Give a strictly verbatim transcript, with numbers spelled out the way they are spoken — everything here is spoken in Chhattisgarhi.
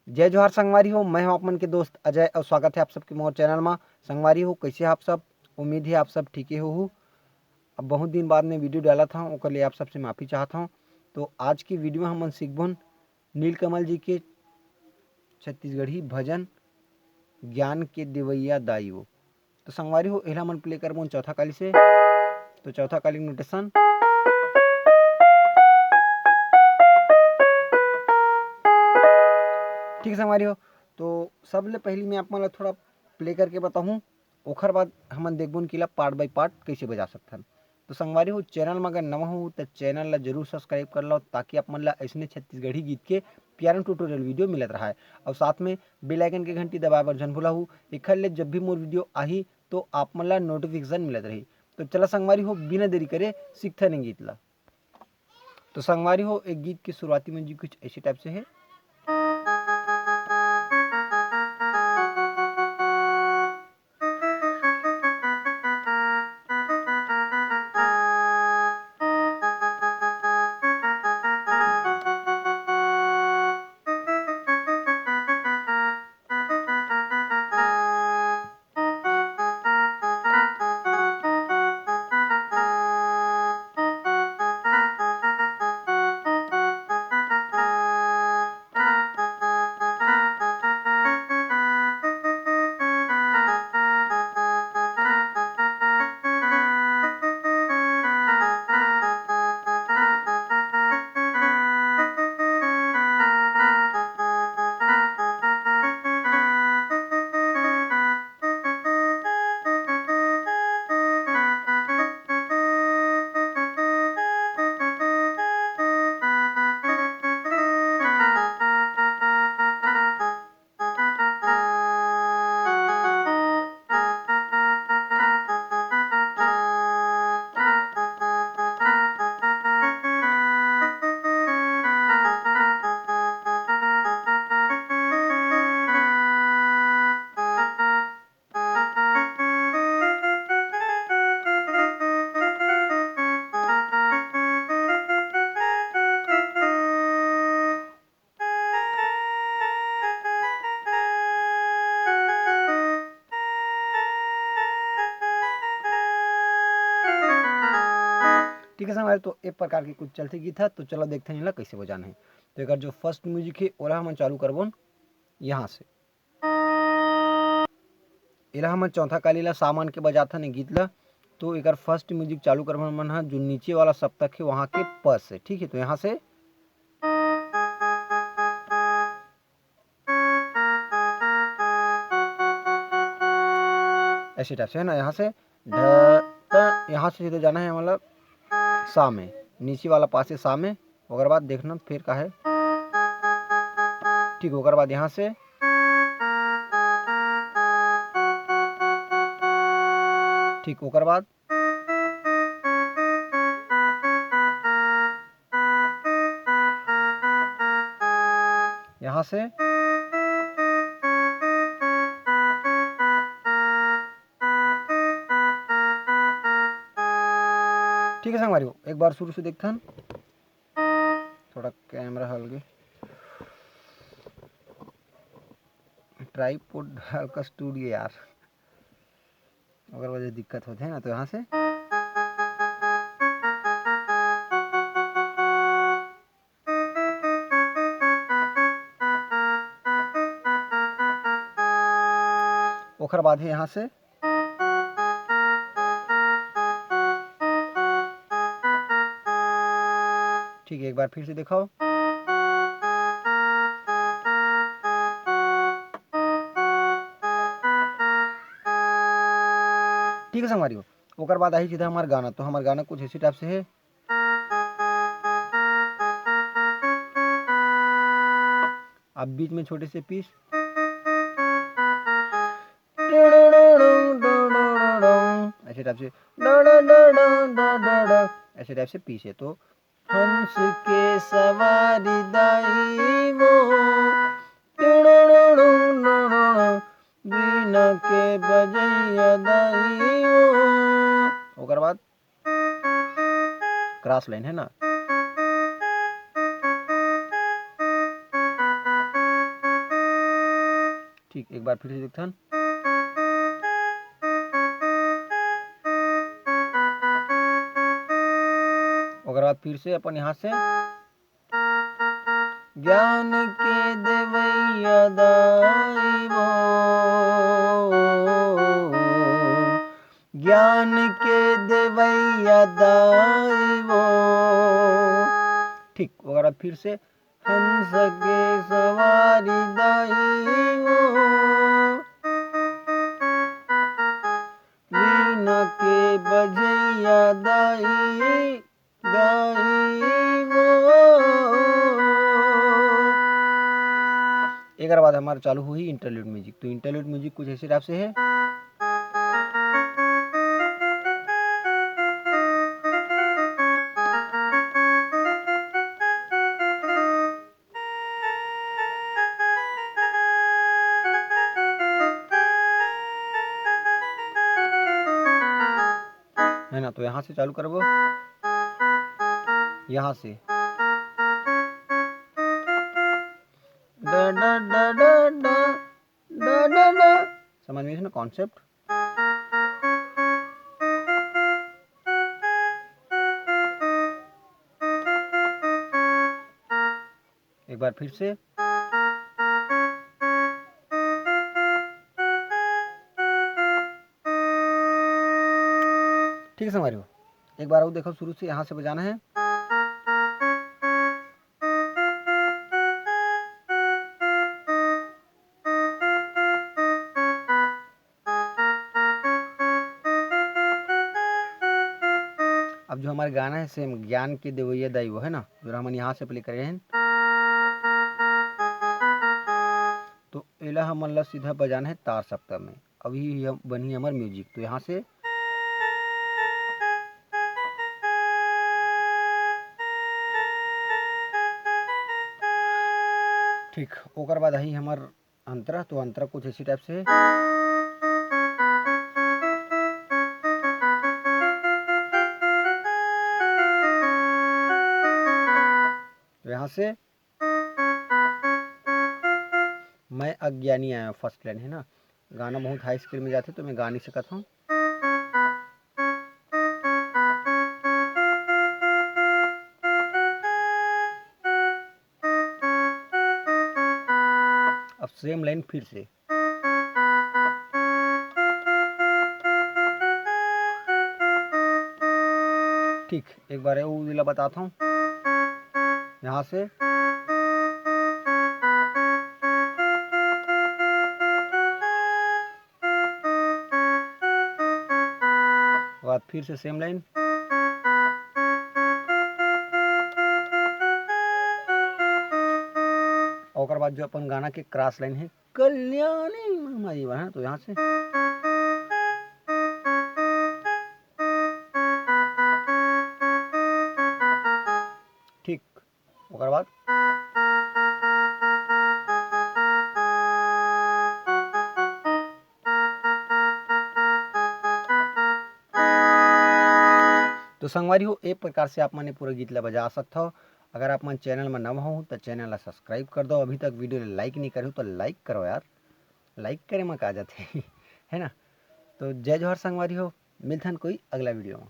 जय जोहार संगवारी हो, मैं हूं आप मन के दोस्त अजय और स्वागत है आप सबके मोर चैनल मा। संगवारी हो, कैसे आप सब? उम्मीद है आप सब ठीके होहू। अब बहुत दिन बाद में वीडियो डालत हूं, ओकर लिए आप सबसे माफी चाहत हूं। तो आज की वीडियो में हमन सीखबोन नीलकमल जी के छत्तीसगढ़ी भजन ज्ञान के देवैया दाई वो। तो संगवारी हो, एला हमन प्ले करबोन चौथा काली से। तो चौथा काली नोटेशन। ठीक है संगवारी हो, तो सबले पहली मैं आप मन ला थोड़ा प्ले करके बताहूँ, ओखर बाद हमन देखबोन कि ला पार्ट बाय पार्ट कैसे बजा सकथन। तो संगवारी हो, चैनल में अगर नवा हो तो चैनल ला जरूर सब्सक्राइब कर लो, ताकि आप मन ला ऐसने छत्तीसगढ़ी गीत के प्यारा ट्यूटोरियल वीडियो मिलत रहे। और साथ में बेल आइकन के घंटी दबाए बर झन भुलाहू, एखर ले जब भी मोर वीडियो आही तो आप मन ला नोटिफिकेशन मिलत रही। तो चला संगवारी हो, बिना देरी करे सीखथन ए गीत ला। तो संगवारी हो, एक गीत की शुरुआती म्यूजिक कुछ ऐसे टाइप से है। ठीक है संगवारी, तो ए प्रकार के कुछ चलथे गीत ह। तो चलो देखते हैं एला कैसे बजाना है। तो एकर जो फर्स्ट म्यूजिक है, ओला हमन चालू करबोन यहाँ से। एला हमन चौथा काली ला सा मान के बजाथन ए गीत ला। तो एकर फर्स्ट म्यूजिक चालू करबोन हमन ह, जो नीचे वाला सप्तक है वहाँ के प से, ठीक है। तो यहाँ से ऐसे टाइप से है ना, यहाँ से ढ, ट, यहाँ से सीधे जाना है, मतलब सा में, नीचे वाला पा से सा में। ओकर बाद देखना फिर का है, ठीक, ओकर बाद यहाँ से, ठीक, ओकर बाद यहाँ से, ठीक है संगवारी हो, एक बार शुरू से देखथन। थोड़ा कैमरा हल गए, ट्राइपॉड हल्का टूट गया यार, ओकर वजह से दिक्कत होथे ना। तो यहाँ से ओखर बाद है यहाँ से, ठीक है, एक बार फिर से दिखाओ। ठीक है संगवारी हो, ओकर बाद आही सीधा हमार गाना। तो हमार गाना कुछ इसी टाइप से है। अब बीच में छोटे से पीस, ऐसे टाइप से, ऐसे टाइप से पीस है। तो हंस के सवारी दाई वो, बीना के बजैया दाई वो। ओकर बाद क्रॉस लाइन है ना। ठीक, एक बार फिर से देखथन। ओकर बाद फिर से अपन यहाँ से ज्ञान के देवैया दाई वो, ज्ञान के देवैया दाई वो। ठीक, ओकर बाद फिर से हंस के सवारी दाई वो, वीणा के बजैया दाई, दाई वो। एकर बाद हमार चालू होही इंटरलूड म्यूजिक। तो इंटरलूड म्यूजिक कुछ ऐसे टाइप से है। है ना, तो यहाँ से चालू करबो, यहाँ से। डा, डा, डा, डा, डा, डा, डा, डा। समझ में ना कॉन्सेप्ट? एक बार फिर से। ठीक है संगवारी हो, एक बार और देखो, शुरू से यहाँ से बजाना है। अब जो हमारे गाना है सेम ज्ञान के देवैया दाई वो है ना, जो हमन यहाँ से प्ले करे हैं, तो एला हमन ला सीधा बजाना है तार सप्तम में। अभी हम बनही हमर म्यूजिक, तो यहाँ से ठीक, ओकर बाद आही हमर अंतरा, तो अंतरा कुछ इसी टाइप से। तो यहाँ से मैं अज्ञानी आया, फर्स्ट लाइन है ना, गाना बहुत हाई स्केल में जाथे तो मैं गा नहीं सकत हूँ। अब सेम लाइन फिर से। ठीक, एक बार वो ला बताता हूँ यहाँ से। बाद फिर से सेम लाइन। ओकर बाद जो अपन गाना के क्रॉस लाइन है, कल्याणी मामा जी बा, हाँ, तो यहाँ से ठीक, ओकर बाद तो संगवारी हो, ए प्रकार से आप मन ए पूरा गीत ला बजा सकथव। अगर आप मन चैनल में नवा हो तो चैनल ला सब्सक्राइब कर दो, अभी तक वीडियो ला लाइक नहीं करे हो तो लाइक करो यार, लाइक करे में का जाथे है ना। तो जय जोहार संगवारी हो, मिलथन कोई अगला वीडियो में।